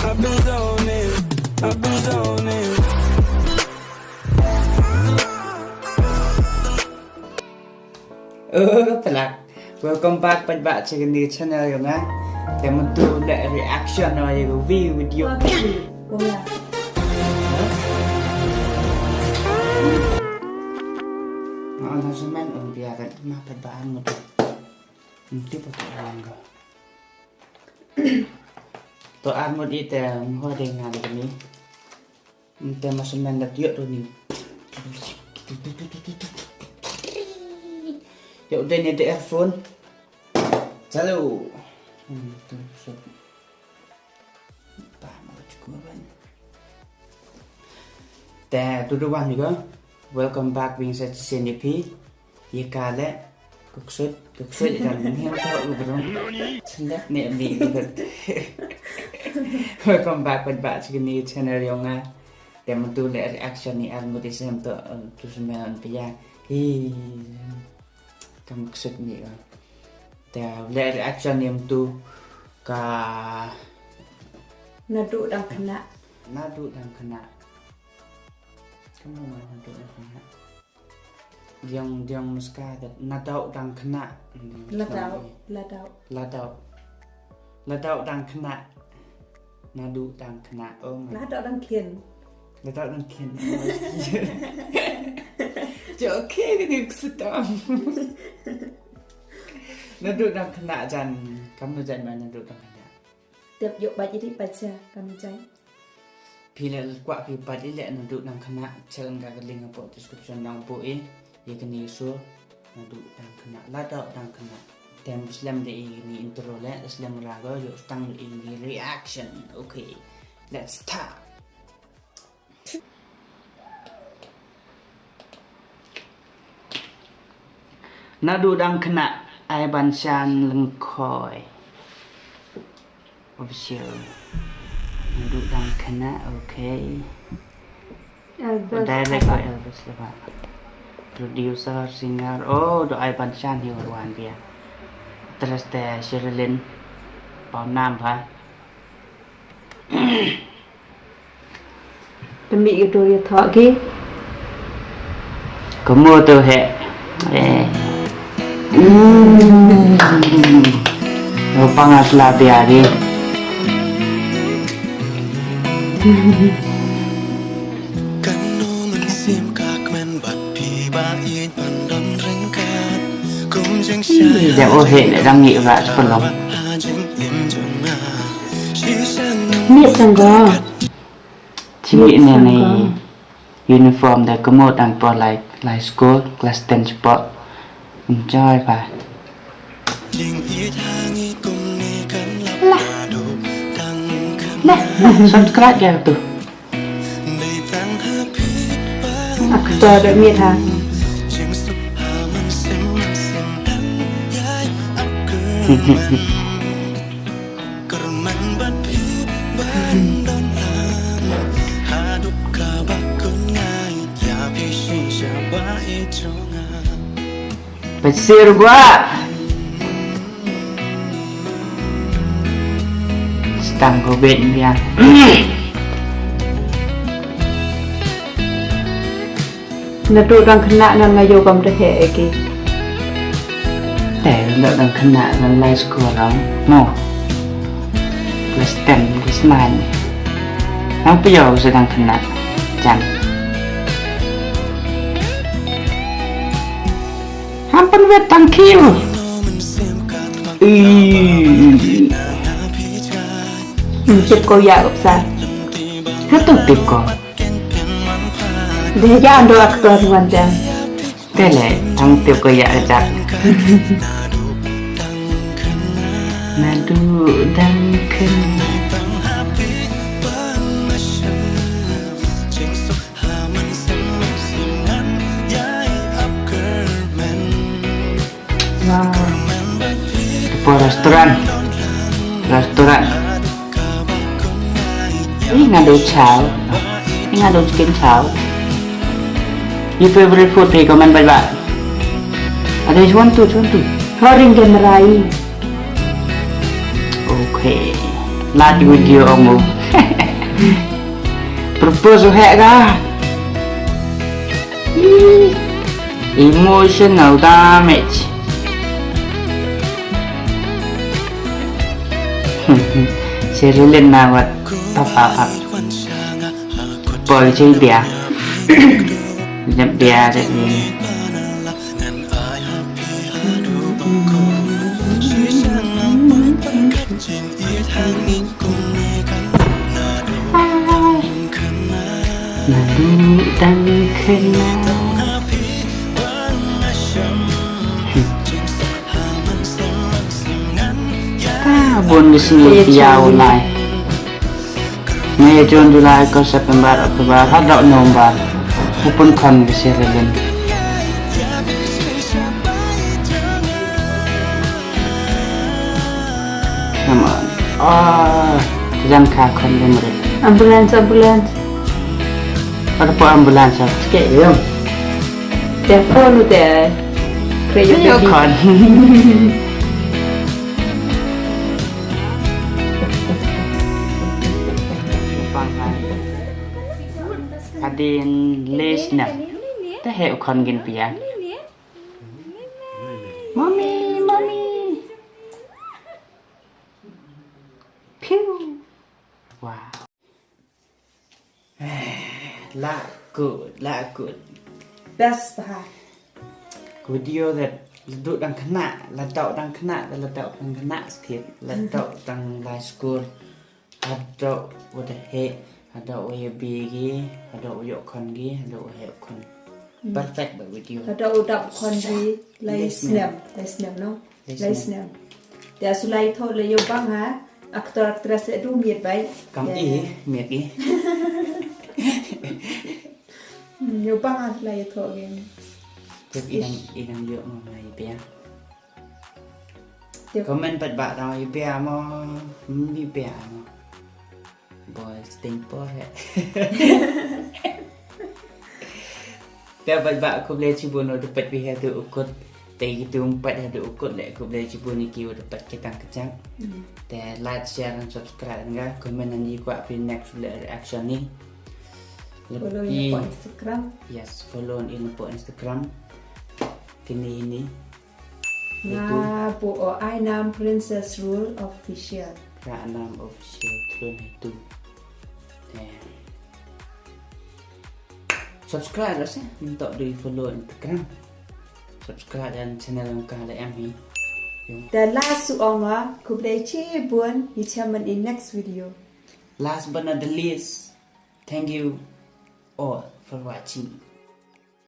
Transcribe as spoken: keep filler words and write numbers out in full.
Oh, plak. Welcome back pat ba cha kani channel yong nga. Te mynta leh reaction noh ïa ka video. Nga on ha semen on biaran ma pat ba an mut. Nti pa to ang ga. To ar mut ite ngho de nga de ni. Nte ma semen da tiok tu ni. Yok de ni de earphone. Chalo. Hmm, tu so. Pa ma ko chukup ban. Te tu tu wan ni ko. Welcome back being such a senior P. Ïa ka leh, ka ksut, ka ksut ïa ka leh, niam tau u brung. Sendek ne mi ka ksut. Welcome back pat ba cha kani channel yong nga. Te mynta leh reaction ni ar mut i sem to, um, tu semen pia. Hi, kam ksut ni ka. Te leh reaction ni mynta ka Naduh dang khynnah. Naduh dang khynnah. Kammon naduh dang khynnah. Diang, diang muska dat. Naduh dang khynnah. Naduh, naduh. Naduh. Naduh dang khynnah. Naduh dang khynnah. Oh my. Naduh dang khin. Naduh dang khin. Jo, okay, ni setam. Naduh dang khynnah jan. Kammon jan ma naduh dang khynnah. Tep yok ba jadi baca kami jai. Phi leh kwah phi pat i leh naduh dang khynnah, check ka link hapoh description dang buh i, ïa kani show, naduh dang khynnah, lada dang khynnah. Tem slem de i ni intro leh, slem ra go, yok tang i ni reaction. Okay, let's start. Naduh dang khynnah ai ban shan lyngkhoi. Official. Naduh dang khynnah, okay. Elvis Direct by Laba. Elvis Laba. Producer, singer. Oh, do ai ban shan hi wan bia. Terus te Sherilyn. Pau nam ba. Te mih ki dur ïa thoh ki. Kumno to he. Eh. Hmm. Lo pangas la bia ki. Ih, da o he, da dang ngi ra spelong. Miet tang ko. Chimi ne ne uniform da kamo tang po lai, lai school, class ten chepo. Enjoy pa. Lah. Lah, subscribe ya tu. Actor da miet ha. Pachir gua. Stang ko ben biang. Naduh dang khynnah ngan nga ïoh kam da heh ïa ki. Te naduh dang khynnah ngan lai skul rong mo. Class ten, class nine. Nang pynïoh sa dang khynnah. Jan. Ham pynwit tang khiew. Ih. Tip ko ïa ka psa. Hato tip ko. Deh ïa ando actor wan jam. Te leh, tang tip ko ïa ka jat. Naduh dang khynnah. Wow. Te po restaurant. Restaurant. Ih, nga do chow. Ih, nga do chicken chow. Your favorite food, phi comment bad bad. Ada chuan tu, chuan tu. Horing gen rai. Okay. Last video ong mo. Propose u heh ka. Emotional damage. Sherilyn na wat top up. Poi chui bia. Jap bia de ni. Naduh dang khynnah. Ah, bun ka sngi pia u lai. Mei, June, July, August, September, October, haduh November. U pynkhon ka Sherilyn. Come on. Oh, jan kha khon lim rit. Ambulance, ambulance. Ada pa ambulance ah. Sikit jom. Telephone u te. Kre jom. Yo khon. Pang hai. Adin les na. Te he u khon gin pia. Mommy, mommy. Pew. Wow. La kut, la kut. Best bha. Video that la duh dang khynnah, la duh dang khynnah, la duh dang khynnah skit, la duh dang lai skul. Haduh u da heh, haduh u ïa bi ki, haduh u ïoh khon ki, haduh u heh khon. Perfect ba video. Haduh u dap khon ki, lai snem, lai snem no. Lai snem. Te su lai thoh le ïoh bang ha, actor actress e du miet bai. Kam i, miet i. Ïoh bang ha lai thoh gen. Te i dang, i dang ïoh mo mai bia. Comment pat ba dang i bia mo, mi bia mo. Boy, sting por he. Te pat ba khublei chibun u da pat wi haduh u kut. Te ki tum pat haduh u kut le khublei chibun ki u da pat ki tang kachang. Te like, share and subscribe nga comment and i kwah phi next le reaction ni. Follow ïa po Instagram. Yes, follow in po Instagram. Kini ni. Nga buh o Ainam Princess Rule Official. Ainam Official thrun itu. Subscribe lah seh, untuk di follow Instagram. Subscribe dan channel yang kah le em hi. Te last u ong nga, khublei chibun, i chaman in next video. Last but not the least, thank you all for watching.